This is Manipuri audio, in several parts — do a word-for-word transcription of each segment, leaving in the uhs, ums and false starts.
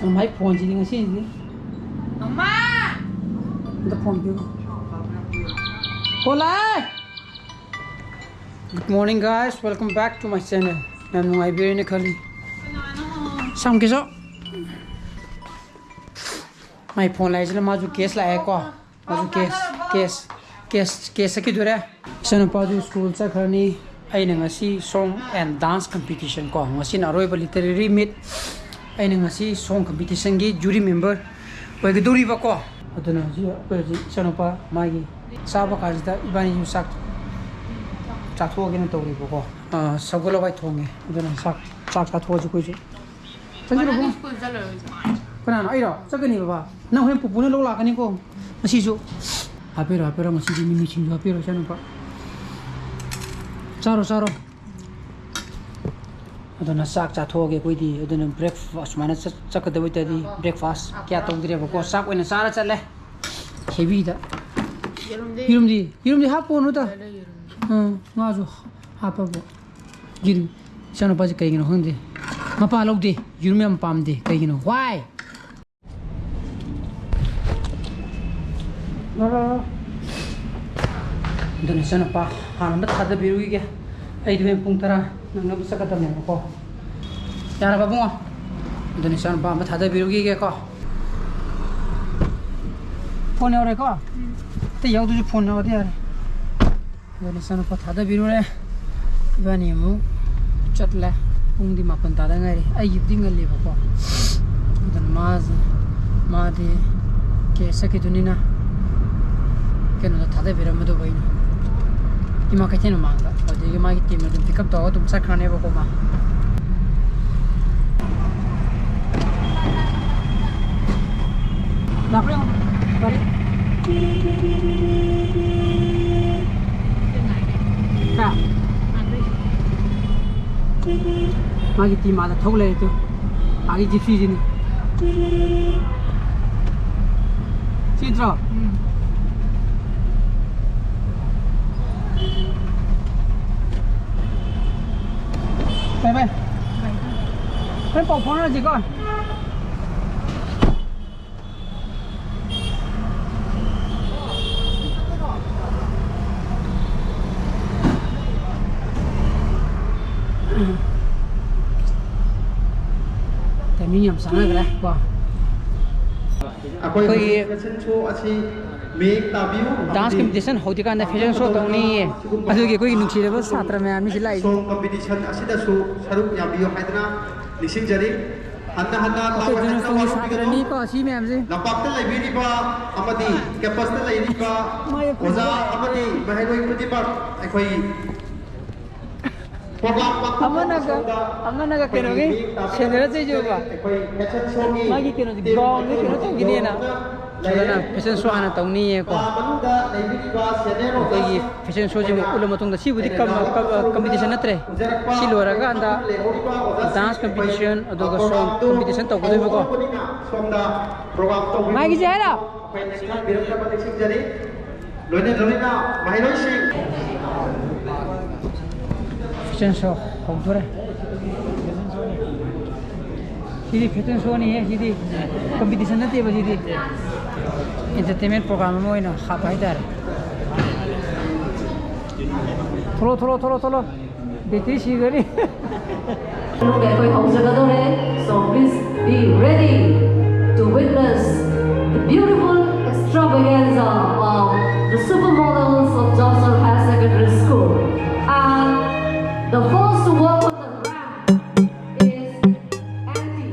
ꯃꯥꯏ ꯐꯣꯟꯁꯤꯗꯤ ꯉꯁꯤꯗꯤ꯫ ꯃꯃꯥ! ꯑꯝꯇ ꯐꯣꯟ ꯄꯤꯌꯨ꯫ ꯍꯣꯂꯥꯏ! Good morning, guys. Welcome back to my channel. ꯌꯥꯝ ꯅꯨꯡꯉꯥꯏꯕꯤꯔꯦꯅ ꯈꯜꯂꯤ꯫ ꯀꯅꯥꯅꯣ? ꯁꯝꯒꯤꯁꯨ꯫ ꯃꯥꯏ ꯐꯣꯟ ꯂꯥꯛꯏꯁꯤꯅ ꯃꯥꯁꯨ ꯀꯦꯁ ꯂꯥꯛꯑꯦꯀꯣ꯫ ꯃꯥꯁꯨ ꯀꯦꯁ, ꯀꯦꯁ, ꯀꯦꯁ, ꯀꯦꯁ ꯆꯠꯈꯤꯗꯣꯔꯦ꯫ ꯏꯆꯥꯅꯨꯄꯥꯗꯨ ꯁ꯭ꯀꯨꯜ ꯆꯠꯈ꯭ꯔꯅꯤ꯫ ꯑꯩꯅ ꯉꯁꯤ song and dance competition ꯀꯣ, ꯉꯁꯤꯅ ꯑꯔꯣꯏꯕ literary meet꯫ ꯑꯩꯅ ꯉꯁꯤ song competitionꯒꯤ jury member ꯑꯣꯏꯒꯗꯧꯔꯤꯕꯀꯣ꯫ ꯑꯗꯨꯅ ꯍꯧꯖꯤꯛ ꯑꯩꯈꯣꯏ ꯍꯧꯖꯤꯛ ꯏꯆꯥꯅꯨꯄꯥ ꯃꯥꯒꯤ ꯆꯥꯕ ꯀꯥꯟꯁꯤꯗ ꯏꯕꯥꯅꯤꯁꯨ ꯆꯥꯛ ꯆꯥꯊꯣꯛꯑꯒꯦꯅ ꯇꯧꯔꯤꯕꯀꯣ꯫ ꯑꯥ, ꯁꯒꯣꯜ ꯍꯋꯥꯏ ꯊꯣꯡꯉꯦ꯫ ꯑꯗꯨꯅ ꯆꯥꯛ, ꯆꯥꯛ ꯆꯥꯊꯣꯛꯑꯁꯤ ꯑꯩꯈꯣꯏꯁꯨ꯫ ꯆꯪꯁꯤꯜꯂꯨ ꯃꯥꯅ ꯏꯕꯨꯡꯉꯣ꯫ ꯁ꯭ꯀꯨꯜ ꯆꯠꯂꯔꯣꯏ꯫ ꯀꯅꯥꯅꯣ? ꯑꯩꯔꯣ? ꯆꯠꯀꯅꯤ ꯕꯕꯥ꯫ ꯅꯪ ꯍꯣꯔꯦꯟ ꯄꯨꯄꯨꯅ ꯂꯧ ꯂꯥꯛꯀꯅꯤꯀꯣ꯫ ꯉꯁꯤꯁꯨ꯫ ꯍꯥꯞꯄꯤꯔꯣ, ꯍꯥꯞꯄꯤꯔꯣ꯫ ꯉꯁꯤꯗꯤ ꯃꯤꯃꯤ ꯁꯤꯡꯖꯨ ꯍꯥꯞꯄꯤꯔꯣ, ꯏꯆꯥꯅꯨꯄꯥ꯫ ꯆꯥꯔꯣ, ꯆꯥꯔꯣ꯫ ꯑꯗꯨꯅ ꯆꯥꯛ ꯆꯥꯊꯣꯛꯑꯒꯦ ꯑꯩꯈꯣꯏꯗꯤ꯫ ꯑꯗꯨꯅ breakfast ꯁꯨꯃꯥꯏꯅ ꯆꯠ-, ꯆꯠꯀꯗꯕ ꯑꯣꯏꯇꯥꯔꯗꯤ breakfast ꯀꯌꯥ ꯇꯧꯗ꯭ꯔꯦꯕꯀꯣ꯫ ꯆꯥꯛ ꯑꯣꯏꯅ ꯆꯥꯔ ꯆꯠꯂꯦ꯫ Heavyꯗ꯫ ꯌꯦꯔꯨꯝꯗꯤ? ꯌꯦꯔꯨꯝꯗꯤ, ꯌꯦꯔꯨꯝꯗꯤ ꯍꯥꯞꯄꯣꯅꯨꯗ꯫ ꯂꯩ, ꯂꯩ, ꯌꯦꯔꯨꯝꯗꯤ꯫ ꯎꯝ, ꯉꯥꯁꯨ ꯍꯥꯞꯄꯕꯨ꯫ ꯌꯦꯔꯨꯝ꯫ ꯏꯆꯥꯅꯨꯄꯥꯁꯦ ꯀꯩꯒꯤꯅꯣ ꯈꯪꯗꯦ꯫ ꯃꯄꯥ ꯂꯧꯗꯦ꯫ ꯌꯦꯔꯨꯝ ꯌꯥꯝ ꯄꯥꯝꯗꯦ꯫ ꯀꯩꯒꯤꯅꯣ? Why? ꯑꯗꯨꯅ ꯏꯆꯥꯅꯨꯄꯥ ꯍꯥꯟꯅ ꯑꯝꯇ ꯊꯥꯗꯕꯤꯔꯨꯈꯤꯒꯦ꯫ ꯑꯩꯗꯤ ꯍꯣꯔꯦꯟ ꯄꯨꯡ ꯇꯔꯥ ꯅꯪꯅꯕ ꯆꯠꯀꯗꯕꯅꯦꯕꯀꯣ꯫ ꯌꯥꯔꯕ ꯏꯕꯨꯡꯉꯣ? ꯑꯗꯨꯅ ꯏꯆꯥꯅꯨꯄꯥ ꯑꯝꯇ ꯊꯥꯗꯕꯤꯔꯨꯈꯤꯒꯦꯀꯣ꯫ ꯐꯣꯟ ꯌꯧꯔꯦꯀꯣ? ꯑꯇꯩ ꯌꯥꯎꯗ꯭ꯔꯁꯨ ꯐꯣꯟ ꯌꯧꯔꯗꯤ ꯌꯥꯔꯦ꯫ ꯑꯗꯨꯅ ꯏꯆꯥꯅꯨꯄꯥ ꯊꯥꯗꯕꯤꯔꯨꯔꯦ꯫ ꯏꯕꯥꯅꯤ ꯑꯃꯨꯛ ꯆꯠꯂꯦ꯫ ꯄꯨꯡꯗꯤ ꯃꯥꯄꯟ ꯇꯥꯗ ꯉꯥꯏꯔꯤ꯫ ꯑꯩꯒꯤꯕꯨꯗꯤ ꯉꯜꯂꯤꯕꯀꯣ꯫ ꯑꯗꯨꯅ ꯃꯥꯁꯦ, ꯃꯥꯗꯤ ꯀꯦꯁ ꯆꯠꯈꯤꯗꯣꯏꯅꯤꯅ ꯀꯩꯅꯣꯗ ꯊꯥꯗꯕꯤꯔꯝꯃꯗꯧꯕ ꯑꯩꯅ꯫ ꯏꯃꯥ ꯀꯩꯊꯦꯜ ꯃꯃꯥꯡꯗ꯫ ꯑꯗꯨꯗꯒꯤ ꯃꯥꯒꯤ team ꯑꯗꯨꯝ pick up ꯇꯧꯔꯒ ꯑꯗꯨꯝ ꯆꯠꯈ꯭ꯔꯅꯦꯕꯀꯣ ꯃꯥ꯫ ꯂꯥꯛꯄ꯭ꯔꯥ ꯌꯦꯡꯉꯣ꯫ ꯂꯥꯛꯄ꯭ꯔꯥ? ꯀꯥ? ꯃꯥꯒꯤ team ꯑꯥꯗ ꯊꯧ ꯂꯩꯔꯦ ꯇꯨ꯫ ꯑꯥꯒꯤ gypsyꯁꯤꯅꯤ꯫ ꯁꯤ ꯅꯠꯇ꯭ꯔꯣ? ꯎꯝ꯫ ꯕꯥꯏ ꯕꯥꯏ꯫ ꯍꯣꯔꯦꯟ ꯄꯥꯎ ꯐꯥꯎꯅꯔꯁꯤꯀꯣ꯫ ꯃꯤ ꯌꯥꯝ ꯆꯪꯅꯈ꯭ꯔꯦ ꯀꯣ꯫ ꯑꯩꯈꯣꯏ ꯑꯩꯈꯣꯏꯒꯤ ꯐꯦꯁꯟ ꯁꯣ ꯑꯁꯤ ꯃꯤꯠꯌꯦꯡ ꯇꯥꯕꯤꯌꯨ꯫ ꯗꯥꯟꯁ ꯀꯝꯄꯤꯇꯤꯁꯟ ꯍꯧꯗ꯭ꯔꯤꯀꯥꯟꯗ ꯐꯦꯁꯟ ꯁꯣ ꯇꯧꯅꯤꯌꯦ꯫ ꯑꯗꯨꯒꯤ ꯑꯩꯈꯣꯏꯒꯤ ꯅꯨꯡꯁꯤꯔꯕ ꯁꯥꯇ꯭ꯔ ꯃꯌꯥꯝꯅꯤꯁꯤ ꯂꯥꯛꯏꯁꯦ꯫ ꯁꯣꯡ ꯀꯝꯄꯤꯇꯤꯁꯟ ꯑꯁꯤꯗꯁꯨ ꯁꯔꯨꯛ ꯌꯥꯕꯤꯌꯨ ꯍꯥꯏꯗꯨꯅ ꯅꯤꯡꯁꯤꯡꯖꯔꯤ꯫ ꯍꯟꯅ ꯍꯟꯅ ꯑꯩꯈꯣꯏ ꯂꯥꯎ ꯍꯥꯏꯗꯨꯅ ꯖꯨꯅꯣꯁꯇꯣꯟꯒꯤ ꯋꯥꯔꯧꯕꯤꯒꯅꯨ꯫ ꯁꯥꯇ꯭ꯔꯅꯤꯀꯣ ꯁꯤ ꯃꯌꯥꯝꯁꯦ꯫ ꯂꯝꯄꯥꯛꯇ ꯂꯩꯕꯤꯔꯤꯕ ꯑꯃꯗꯤ ꯀꯦꯝꯄꯁꯇ ꯂꯩꯔꯤꯕ ꯃꯥꯒꯤ ꯑꯣꯖꯥ ꯈꯨꯠ ꯑꯃꯗꯤ ꯃꯍꯩꯔꯣꯏ ꯈꯨꯗꯤꯡꯃꯛ ꯑꯩꯈꯣꯏ ꯄ꯭ꯔꯣꯒ꯭ꯔꯥꯝ ꯄꯥꯡꯊꯣꯛꯄ ꯑꯃꯅꯒ, ꯁꯣꯝꯗ ꯑꯃꯅꯒ ꯀꯩꯅꯣꯒꯤ ꯑꯩꯈꯣꯏꯒꯤ ꯁꯦꯟꯅꯔ ꯆꯩꯖꯕ꯫ ꯑꯩꯈꯣꯏ ꯐꯦꯁꯟ ꯁꯣꯒꯤ ꯃꯥꯒꯤ ꯀꯩꯅꯣꯁꯦ ꯇꯤꯝ ꯒ꯭ꯔꯥꯎꯟꯁꯦ ꯑꯩꯈꯣꯏ ꯀꯩꯅꯣ ꯇꯧꯈꯤꯅꯦꯅ꯫ ꯌꯧꯔꯒ ꯁꯣꯝꯗꯅ ꯂꯩꯔꯦ꯫ ꯐꯦꯁꯟ ꯁꯣ ꯍꯥꯟꯅ ꯇꯧꯅꯤꯌꯦꯀꯣ꯫ ꯀꯥ ꯃꯅꯨꯡꯗ ꯂꯩꯕꯤꯔꯤꯕ ꯁꯦꯅꯤꯌꯔ ꯑꯩꯈꯣꯏꯒꯤ ꯑꯣꯖꯥꯁꯤꯡ ꯐꯦꯁꯟ ꯁꯣꯁꯤꯃ ꯑꯩꯈꯣꯏꯅ ꯎꯠꯂ ꯃꯇꯨꯡꯗ ꯁꯤꯕꯨꯗꯤ ꯀꯝ-, ꯀꯝ-, ꯀꯝꯄꯤꯇꯤꯁꯟ ꯅꯠꯇ꯭ꯔꯦ꯫ ꯁꯤ ꯂꯣꯏꯔꯀꯥꯟꯗ ꯗꯥꯟꯁ ꯀꯝꯄꯤꯇꯤꯁꯟ ꯑꯗꯨꯒ ꯁꯣꯡ ꯀꯝꯄꯤꯇꯤꯁꯟ ꯇꯧꯒꯗꯣꯏꯕꯀꯣ꯫ ꯃꯥꯒꯤꯁꯦ ꯍꯥꯏꯔꯣ? ꯂꯣꯏꯅ ꯂꯣꯏꯅ ꯃꯍꯩꯔꯣꯏꯁꯤꯡ꯫ ꯐꯦꯁꯟ ꯁꯣ ꯍꯧꯗꯣꯔꯦ꯫ ꯁꯤꯗꯤ ꯐꯦꯁꯟ ꯁꯣꯅꯤꯍꯦ, ꯁꯤꯗꯤ ꯀꯝꯄꯤꯇꯤꯁꯟ ꯅꯠꯇꯦꯕ, ꯁꯤꯗꯤ ꯑꯦꯟꯇꯔꯇꯦꯟꯃꯦꯟ ꯄ꯭ꯔꯣꯒ꯭ꯔꯥꯝ ꯑꯃ ꯑꯣꯏꯅ ꯍꯥꯞꯄ ꯍꯥꯏꯇꯥꯔꯦ꯫ ꯊꯣꯛꯂꯣ, ꯊꯣꯛꯂꯣ, ꯊꯣꯛꯂꯣ, ꯊꯣꯛꯂꯣ꯫ ꯕꯦꯇ꯭ꯔꯤ ꯁꯤꯒꯅꯤ꯫ ꯑꯩꯈꯣꯏ ꯍꯧꯖꯒꯗꯧꯔꯦ꯫ So please be ready to witness the beautiful extravaganza of the supermodels of Jossel Higher Secondary School. And the first to walk on the ramp is Andy.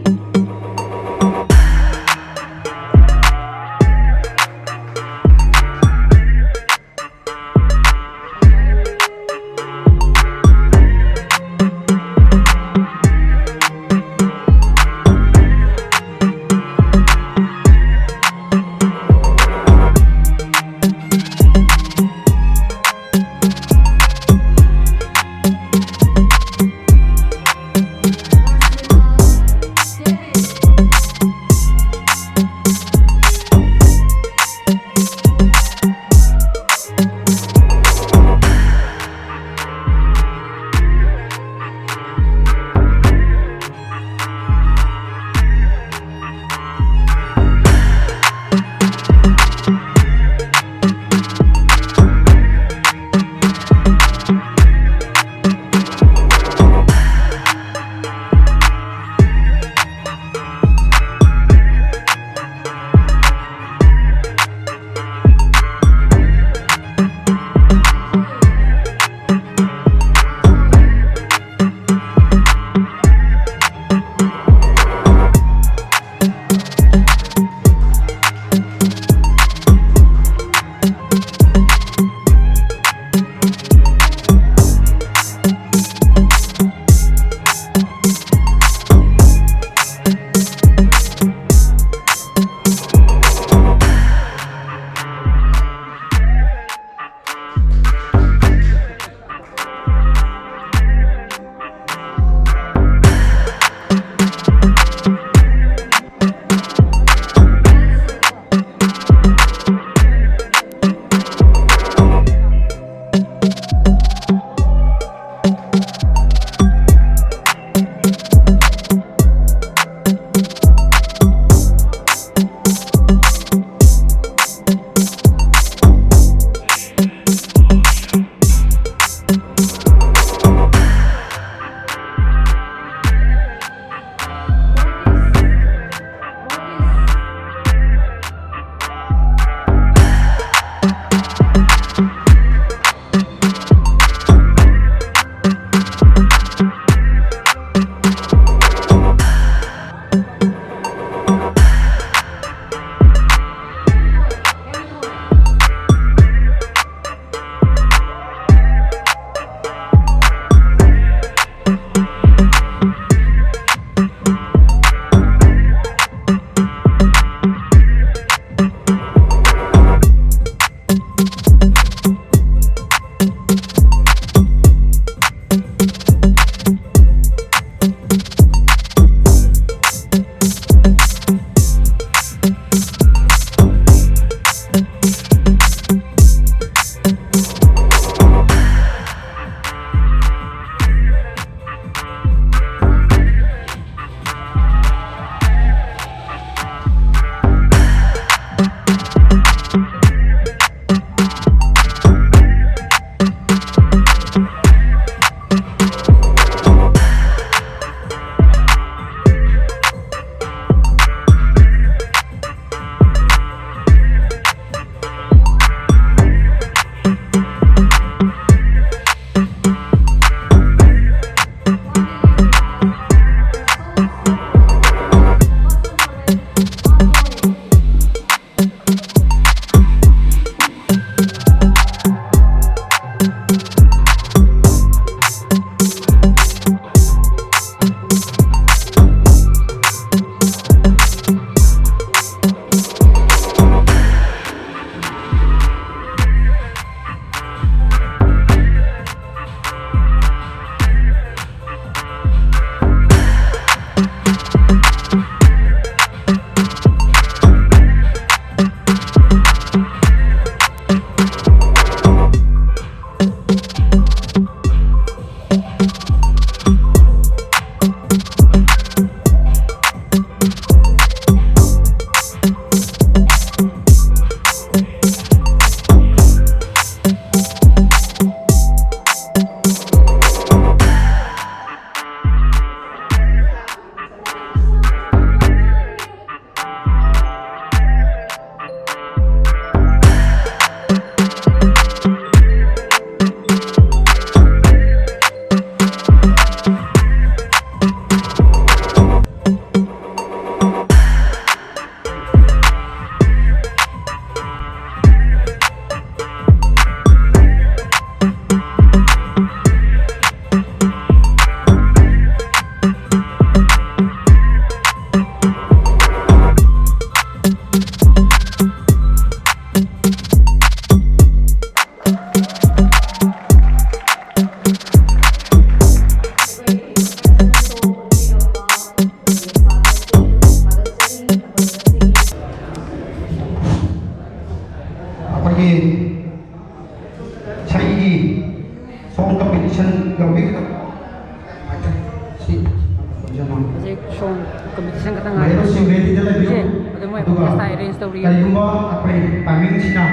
ꯁꯤꯡ ꯔꯦꯗꯤꯗ ꯂꯩꯕꯤꯌꯨ꯫ ꯁꯦ, ꯑꯗꯨ ꯃꯣꯏ ꯑꯗꯨꯒ ꯑꯣꯔꯀꯦꯁꯇ꯭ꯔꯥ ꯑꯦꯔꯦꯟꯖ ꯇꯧꯔꯤꯌꯦ꯫ ꯀꯔꯤꯒꯨꯝꯕ ꯑꯩꯈꯣꯏ ꯇꯥꯏꯃꯤꯡꯁꯤꯅ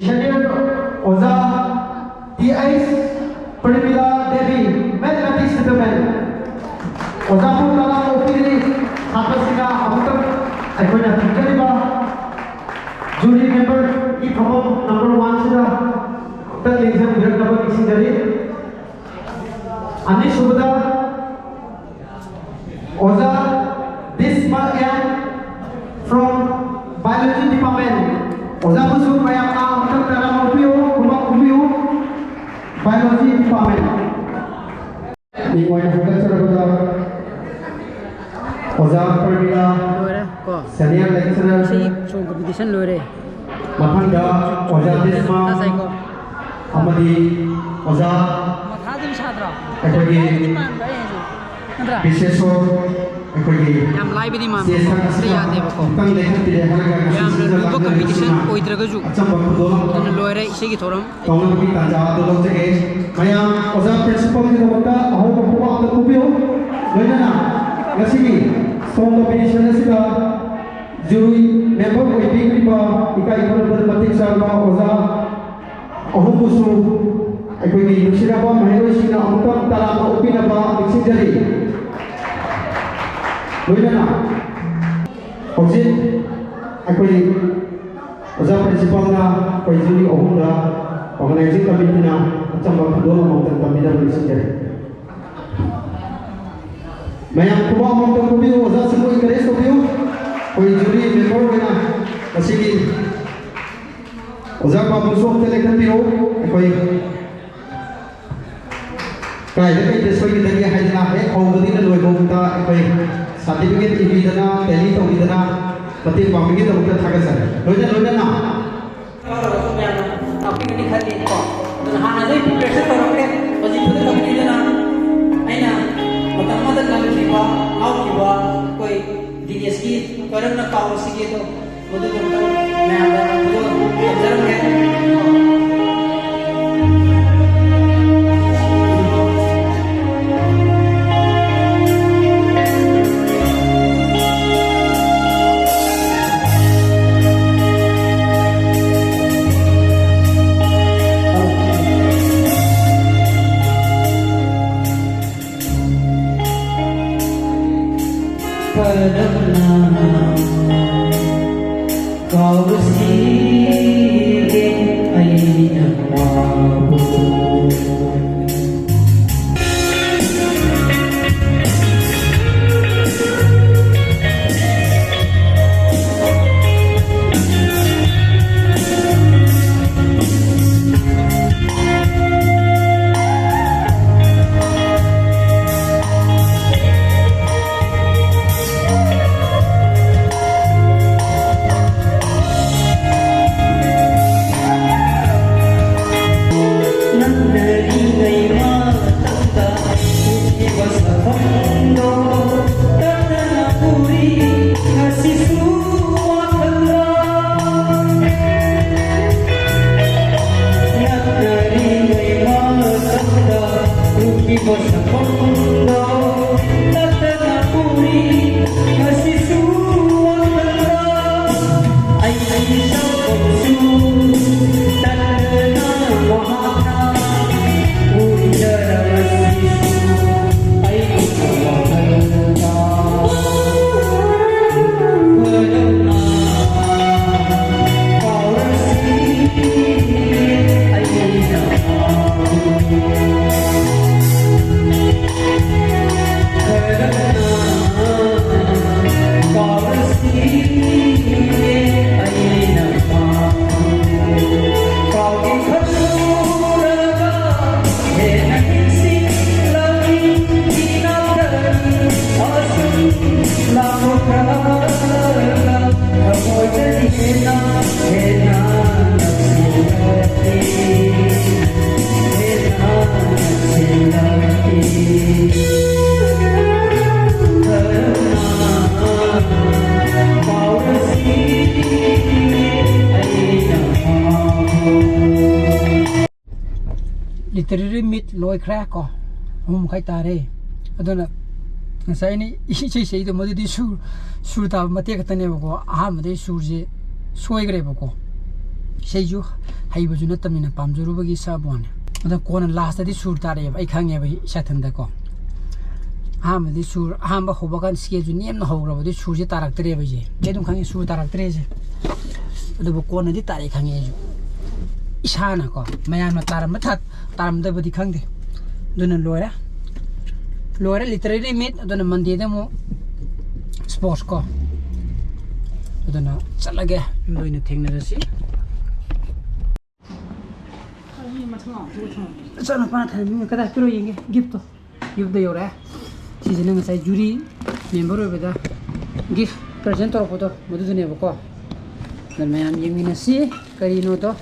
ꯁꯦꯅꯤꯌꯔ ꯑꯣꯖꯥ T H Premila Devi, mathematics department. ꯑꯣꯖꯥꯕꯨ ꯇꯔꯥꯝꯅ ꯑꯣꯛꯄꯤꯔꯤ꯫ ꯁꯥꯇ꯭ꯔꯁꯤꯡꯅ ꯑꯃꯨꯛꯇꯪ ꯑꯩꯈꯣꯏꯅ ꯊꯝꯖꯔꯤꯕ ꯖꯨꯔꯤ ꯃꯦꯝꯕꯔꯒꯤ ꯐꯝꯐꯝ ꯅꯝꯕꯔ ꯋꯥꯟꯁꯤꯗ ꯑꯃꯨꯛꯇꯪ ꯂꯦꯡꯖꯕꯤꯔꯛꯅꯕ ꯅꯤꯡꯁꯤꯡꯖꯔꯤ꯫ ꯑꯅꯤꯁꯨꯕꯗ ꯑꯣꯖꯥ ꯕꯤꯁꯃ ꯑꯦꯝ from Biology Department꯫ ꯑꯣꯖꯥꯕꯨꯁꯨ ꯃꯌꯥꯝꯅ ꯑꯃꯨꯛꯇꯪ ꯇꯔꯥꯝꯅ ꯑꯣꯛꯄꯤꯌꯨ, ꯈꯨꯕꯥꯛ ꯈꯨꯕꯤꯌꯨ꯫ Biology Department꯫ ꯃꯤꯡ ꯑꯣꯏꯅ ꯍꯥꯏꯒꯠꯆꯔꯕꯗ ꯑꯣꯖꯥ ꯄ꯭ꯔꯃꯤꯂꯥ, ꯂꯣꯏꯔꯦ ꯀꯣ? Senior Lecturer꯫ ꯁꯤ ꯁꯣꯡ ꯀꯝꯄꯤꯇꯤꯁꯟ ꯂꯣꯏꯔꯦ꯫ ꯃꯊꯪꯗ ꯑꯣꯖꯥ ꯕꯤꯁꯃ ꯇꯥꯁꯥꯏꯀꯣ? ꯑꯃꯗꯤ ꯑꯣꯖꯥ ꯃꯊꯥ ꯑꯗꯨꯝ ꯁꯥꯗ꯭ꯔꯣ? ꯑꯩꯈꯣꯏꯒꯤ ꯄꯥꯟꯕ ꯑꯩ ꯍꯥꯏꯁꯦ꯫ ꯅꯠꯇ꯭ꯔꯥ? ꯕꯤꯁꯦꯁꯣꯔ, ꯑꯩꯈꯣꯏꯒꯤ ꯌꯥꯝ ꯂꯥꯏꯕꯗꯤ ꯃꯥꯟꯕꯀꯣ, ꯆꯦ ꯁꯥ ꯑꯁꯤꯗ ꯌꯥꯗꯦꯕꯀꯣ꯫ ꯑꯃꯨꯛꯇꯪ ꯂꯦꯡꯍꯟꯕꯤꯔꯦ ꯍꯥꯏꯔꯒ ꯉꯁꯤ ꯌꯥꯝꯅ ꯁꯤꯗ ꯂꯨꯕ ꯂꯥꯛꯅꯔꯤꯕꯁꯤꯅ ꯀꯝꯄꯤꯇꯤꯁꯟ ꯑꯣꯏꯗ꯭ꯔꯒꯁꯨ ꯑꯆꯝꯕ ꯈꯨꯗꯣꯜ ꯑꯃꯈꯛ ꯑꯗꯨꯅ ꯂꯣꯏꯔꯦ ꯏꯁꯩꯒꯤ ꯊꯧꯔꯝ꯫ ꯇꯧꯅꯕꯒꯤ ꯇꯥꯟꯖꯥ ꯑꯗꯨ ꯂꯧꯖꯒꯦ꯫ ꯃꯌꯥꯝ ꯑꯣꯖꯥ ꯄ꯭ꯔꯤꯟꯁꯤꯄꯥꯜꯒꯤꯗꯃꯛꯇ ꯑꯍꯧꯕ ꯈꯨꯕꯥꯛ ꯑꯃ ꯈꯨꯕꯤꯌꯨ꯫ ꯂꯣꯏꯅꯅ ꯉꯁꯤꯒꯤ ꯁꯣꯡ ꯀꯝꯄꯤꯇꯤꯁꯟ ꯑꯁꯤꯗ ꯖꯨꯔꯤ ꯃꯦꯝꯕꯔ ꯑꯣꯏꯕꯤꯔꯤꯕ ꯏꯀꯥꯏ ꯈꯨꯝꯅꯕꯗ ꯃꯇꯤꯛ ꯆꯥꯕ ꯑꯣꯖꯥ ꯑꯍꯨꯝꯕꯨꯁꯨ ꯑꯩꯈꯣꯏꯒꯤ ꯅꯨꯡꯁꯤꯔꯕ ꯃꯍꯩꯔꯣꯏꯁꯤꯡꯅ ꯑꯃꯨꯛꯇꯪ ꯇꯔꯥꯝꯅ ꯑꯣꯛꯄꯤꯅꯕ ꯅꯤꯡꯁꯤꯡꯖꯔꯤ꯫ ꯂꯣꯏꯅꯅ ꯍꯧꯖꯤꯛ ꯑꯩꯈꯣꯏ ꯑꯣꯖꯥ ꯄ꯭ꯔꯤꯟꯁꯤꯄꯥꯜꯅ ꯑꯩꯈꯣꯏ ꯖꯨꯔꯤ ꯑꯍꯨꯝꯗ ꯑꯣꯔꯒꯅꯥꯏꯖꯤꯡ ꯀꯃꯤꯇꯤꯅ ꯑꯆꯝꯕ ꯈꯨꯗꯣꯜ ꯑꯃꯃꯝꯇꯪ ꯇꯝꯕꯤꯅꯕ ꯅꯤꯡꯁꯤꯡꯖꯔꯤ꯫ ꯃꯌꯥꯝ ꯈꯨꯕꯥꯛ ꯑꯃꯃꯝꯇꯪ ꯈꯨꯕꯤꯌꯨ, ꯑꯣꯖꯥꯁꯤꯡꯕꯨ encourage ꯇꯧꯕꯤꯌꯨ꯫ ꯑꯩꯈꯣꯏ ꯖꯨꯔꯤ ꯃꯦꯝꯕꯔ ꯑꯣꯏꯅ ꯉꯁꯤꯒꯤ ꯑꯣꯖꯥ ꯄꯥꯕꯨꯡꯁꯨ ꯑꯝꯇ ꯂꯦꯡꯍꯟꯕꯤꯔꯛꯎ꯫ ꯑꯩꯈꯣꯏ ꯀꯥꯏꯗ ꯀꯩꯗ ꯁꯣꯏꯈꯤꯗꯒꯦ ꯍꯥꯏꯗꯅ ꯍꯦꯛ ꯍꯧꯕꯗꯒꯤꯅ ꯂꯣꯏꯕ ꯐꯥꯎꯕꯗ ꯑꯩꯈꯣꯏ ꯁꯥꯔꯇꯤꯐꯤꯀꯦꯠ ꯏꯕꯤꯗꯅ, ꯇꯦꯂꯤ ꯇꯧꯕꯤꯗꯅ ꯃꯇꯦꯡ ꯄꯥꯡꯕꯒꯤꯗꯃꯛꯇ ꯊꯥꯒꯠꯆꯔꯤ꯫ ꯂꯣꯏꯅ ꯂꯣꯏꯅꯅ ꯌꯥꯎꯔꯒꯁꯨ ꯃꯌꯥꯝꯅ ꯇꯥꯛꯄꯤꯒꯅꯤ ꯈꯜꯂꯤ ꯀꯣ꯫ ꯑꯗꯨꯅ ꯍꯥꯟꯅꯗꯩ preparation ꯇꯧꯔꯛꯈ꯭ꯔꯦ꯫ ꯍꯧꯖꯤꯛꯄꯨꯗꯤ ꯇꯧꯕꯤꯗꯅ ꯑꯩꯅ ꯃꯇꯝ ꯑꯃꯗ ꯇꯝꯈꯤꯕ, ꯉꯥꯎꯈꯤꯕ ꯑꯩꯈꯣꯏ ꯗꯤꯅꯦꯁꯀꯤ ꯀꯔꯝꯅ ꯀꯥꯎꯔꯁꯤꯒꯦꯗꯣ ꯃꯗꯨꯗꯣ ꯑꯝꯇꯪ ꯃꯌꯥꯝꯗ ꯃꯗꯨ ꯇꯝꯖꯔꯝꯒꯦ꯫ Literary meet ꯂꯣꯏꯈ꯭ꯔꯦ ꯀꯣ, ꯑꯍꯨꯝ ꯃꯈꯥꯏ ꯇꯥꯔꯦ꯫ ꯑꯗꯨꯅ ꯉꯁꯥꯏ ꯑꯩꯅ ꯏꯁꯩ ꯁꯛꯏꯗꯣ ꯃꯗꯨꯗꯤ ꯁꯨꯔ, ꯁꯨꯔ ꯇꯥꯕ ꯃꯇꯦꯛ ꯈꯛꯇꯅꯦꯕꯀꯣ꯫ ꯑꯍꯥꯟꯕꯗꯩ ꯁꯨꯔꯁꯦ ꯁꯣꯏꯈ꯭ꯔꯦꯕꯀꯣ꯫ ꯏꯁꯩꯁꯨ ꯍꯩꯕꯁꯨ ꯅꯠꯇꯕꯅꯤꯅ ꯄꯥꯝꯖꯔꯨꯕꯒꯤ ꯁꯛꯄ ꯋꯥꯅꯤ꯫ ꯑꯗꯣ ꯀꯣꯟꯅ ꯂꯥꯁꯇꯗꯤ ꯁꯨꯔ ꯇꯥꯔꯛꯑꯦꯕ, ꯑꯩ ꯈꯪꯉꯦꯕ ꯏꯁꯥ ꯏꯊꯟꯇꯀꯣ꯫ ꯑꯍꯥꯟꯕꯗꯤ ꯁꯨꯔ, ꯑꯍꯥꯟꯕ ꯍꯧꯕ ꯀꯥꯟꯗ ꯁ꯭ꯀꯦꯜꯁꯨ ꯅꯦꯝꯅ ꯍꯧꯈ꯭ꯔꯕꯗꯤ ꯁꯨꯔꯁꯦ ꯇꯥꯔꯛꯇ꯭ꯔꯦꯕ ꯑꯩꯁꯦ꯫ ꯑꯩ ꯑꯗꯨꯝ ꯈꯪꯉꯦ ꯁꯨꯔ ꯇꯥꯔꯛꯇ꯭ꯔꯦꯁꯦ꯫ ꯑꯗꯨꯕꯨ ꯀꯣꯟꯅꯗꯤ ꯇꯥꯔꯛꯑꯦ ꯈꯪꯉꯦ ꯑꯩꯁꯨ꯫ ꯏꯁꯥꯅꯀꯣ, ꯃꯌꯥꯝꯅ ꯇꯥꯔꯝꯕ ꯊꯥ-, ꯇꯥꯔꯝꯗꯕꯗꯤ ꯈꯪꯗꯦ꯫ ꯑꯗꯨꯅ ꯂꯣꯏꯔꯦ꯫ ꯂꯣꯏꯔꯦ literary meet꯫ ꯑꯗꯨꯅ Mondayꯗ ꯑꯃꯨꯛ sports ꯀꯣ꯫ ꯑꯗꯨꯅ ꯆꯠꯂꯒꯦ, ꯌꯨꯝꯗ ꯑꯣꯏꯅ ꯊꯦꯡꯅꯔꯁꯤ꯫ ꯏꯆꯥꯅꯨꯄꯥꯅ ꯊꯅꯝꯃꯤ꯫ ꯀꯗꯥꯏ ꯄꯤꯔꯣ ꯌꯦꯡꯒꯦ gift ꯇꯣ꯫ ꯌꯨꯝꯗ ꯌꯧꯔꯛꯑꯦ꯫ ꯁꯤꯁꯤꯅ ꯉꯁꯥꯏ jury member ꯑꯣꯏꯕꯗ gift present ꯇꯧꯔꯛꯄꯗꯣ ꯃꯗꯨꯗꯨꯅꯦꯕꯀꯣ꯫ ꯑꯗ ꯃꯌꯥꯝ ꯌꯦꯡꯃꯤꯟꯅꯁꯤ ꯀꯔꯤꯅꯣꯗꯣ꯫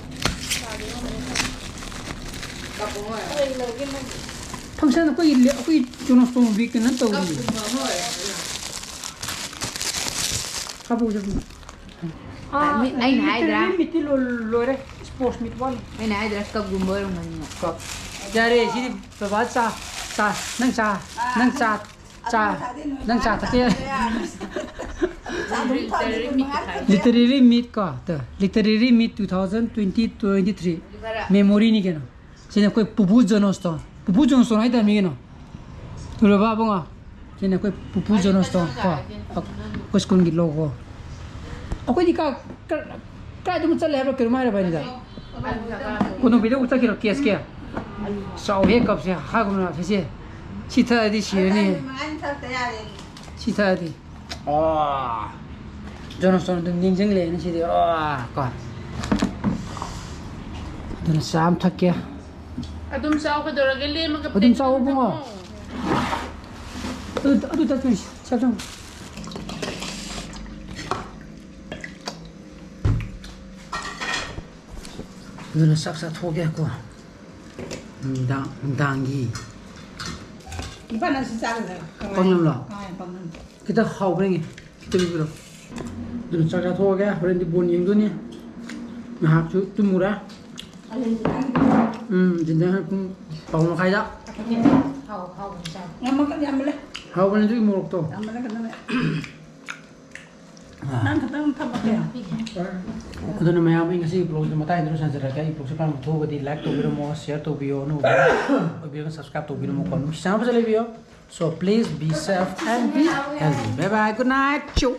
Function ꯑꯩꯈꯣꯏꯒꯤ ꯂꯦ-, ꯑꯩꯈꯣꯏ ꯖꯣꯅꯣꯁꯇꯣꯟꯒꯤ ꯀꯩꯅꯣ ꯇꯧꯔꯤ꯫ ꯀꯞꯄꯨ ꯆꯠꯄꯅꯤ꯫ ꯑꯥ, ꯃꯤ-, ꯑꯩꯅ ꯍꯥꯏꯗ꯭ꯔꯥ? Literary meet ꯇꯤ ꯂꯣꯏ-, ꯂꯣꯏꯔꯦ, sports meet ꯋꯥꯠꯂꯤ꯫ ꯑꯩꯅ ꯍꯥꯏꯗ꯭ꯔꯥ, ꯀꯞꯒꯨꯝꯕ ꯑꯣꯏꯔꯝꯒꯅꯤ꯫ ꯀꯞ꯫ ꯌꯥꯔꯦ, ꯁꯤꯗꯤ ꯕꯕꯥ ꯆꯥ, ꯆꯥ, ꯅꯪ ꯆꯥ, ꯅꯪ ꯆꯥ, ꯅꯪ ꯆꯥ ꯊꯛꯀꯦ꯫ Literary meet ꯀꯣ, ꯇꯣ, literary meet two thousand twenty twenty-three memory ꯅꯤ ꯀꯩꯅꯣ꯫ ꯁꯤꯅ ꯑꯩꯈꯣꯏ ꯄꯨꯄꯨ ꯖꯣꯅꯣꯁꯇꯣꯟ꯫ ꯄꯨꯄꯨ ꯖꯣꯅꯣꯁꯇꯣꯟ ꯍꯥꯏꯇꯥꯔꯦ ꯃꯤꯒꯤꯅꯣ꯫ ꯎꯔꯕ ꯏꯕꯨꯡꯉꯣ? ꯁꯤꯅ ꯑꯩꯈꯣꯏ ꯄꯨꯄꯨ ꯖꯣꯅꯣꯁꯇꯣꯟ ꯀꯣ꯫ ꯑꯩꯈꯣꯏ ꯁ꯭ꯀꯨꯜꯒꯤ logo꯫ ꯑꯩꯈꯣꯏꯗꯤ ꯀ-, ꯀ-, ꯀꯥꯏꯗꯅꯣ ꯆꯠꯂꯦ ꯍꯥꯏꯕ꯭ꯔꯥ ꯀꯩꯅꯣꯝ ꯍꯥꯏꯔꯕ ꯑꯩꯅ꯫ ꯀꯣꯅꯨꯡꯕꯤꯗ ꯆꯠꯈꯤꯔꯣ ꯀꯦꯁꯀꯤ? ꯆꯥꯎꯍꯦ ꯀꯞꯁꯦ, ꯍꯥꯏꯒꯨꯝꯅ ꯁꯤꯁꯦ꯫ ꯁꯤ ꯊꯛꯑꯗꯤ ꯁꯤꯔꯅꯤ꯫ ꯁꯤ ꯊꯛꯑꯗꯤ꯫ ꯑꯣ꯫ ꯖꯣꯅꯣꯁꯇꯣꯟ ꯑꯗꯨꯝ ꯅꯤꯡꯁꯤꯡꯂꯛꯑꯦꯅꯦ ꯁꯤꯗꯤ꯫ ꯑꯣ, ꯀꯣ꯫ ꯑꯗꯨꯅ ꯆꯥ ꯑꯃ ꯊꯛꯀꯦ꯫ ꯑꯗꯨꯝ ꯆꯥꯎ, ꯀꯩꯗꯧꯔꯒꯦ? ꯂꯦꯝꯃꯒ ꯑꯗꯨꯝ ꯆꯥꯎ, ꯄꯦꯟꯅ ꯏꯕꯨꯡꯉꯣ꯫ ꯊꯝꯃꯣ꯫ ꯑꯗꯨ, ꯑꯗꯨ ꯆꯠꯇꯣꯏꯅꯤ꯫ ꯆꯠꯂꯣ꯫ ꯑꯗꯨꯅ ꯆꯥꯛ ꯆꯥꯊꯣꯛꯑꯒꯦꯀꯣ꯫ ꯅꯨꯡꯗꯥꯡ, ꯅꯨꯡꯗꯥꯡꯒꯤ ꯏꯄꯥ, ꯅꯪ ꯁꯤ ꯆꯥꯒꯗ꯭ꯔꯥ? ꯄꯥꯛꯅꯝꯂꯣ? ꯑꯥ, ꯄꯥꯛꯅꯝ꯫ ꯈꯤꯇ ꯍꯥꯎꯕ꯭ꯔꯥ ꯌꯦꯡꯒꯦ꯫ ꯈꯤꯇ ꯄꯤꯕꯤꯔꯣ꯫ ꯑꯗꯨꯅ ꯆꯥꯛ ꯆꯥꯊꯣꯛꯑꯒꯦ꯫ ꯍꯣꯔꯦꯟꯗꯤ ꯕꯣꯜ ꯌꯦꯡꯗꯣꯏꯅꯤ꯫ ꯉꯥꯏꯍꯥꯛꯁꯨ ꯇꯨꯝꯃꯨꯔꯦ꯫ ꯎꯝ, ꯗꯤꯟꯅꯔ ꯄꯨꯡ ꯕꯥꯔꯣ ꯃꯈꯥꯏꯗ꯫ ꯍꯥꯎꯕꯅꯦ ꯑꯗꯨꯒꯤ ꯃꯣꯔꯣꯛꯇꯣ꯫ ꯑꯥ꯫ ꯑꯗꯨꯅ ꯃꯌꯥꯝ, ꯑꯩ ꯉꯁꯤꯒꯤ vlogꯁꯦ ꯃꯇꯥꯡꯁꯤꯗ ꯂꯣꯏꯁꯤꯟꯖꯔꯒꯦ꯫ ꯑꯩ vlogꯁꯦ ꯄꯥꯝꯕ ꯊꯣꯛꯑꯒꯗꯤ like ꯇꯧꯕꯤꯔꯝꯃꯣ, share ꯇꯧꯕꯤꯌꯣ, ꯑꯅꯧꯕ ꯑꯣꯏꯕꯤꯔꯒꯅ subscribe ꯇꯧꯕꯤꯔꯝꯃꯣꯀꯣ꯫ ꯅꯨꯡꯁꯤ ꯆꯥꯟꯅꯕꯁꯦ ꯂꯩꯕꯤꯌꯣ꯫ So please be safe and be healthy. Bye bye. Good night. Choo.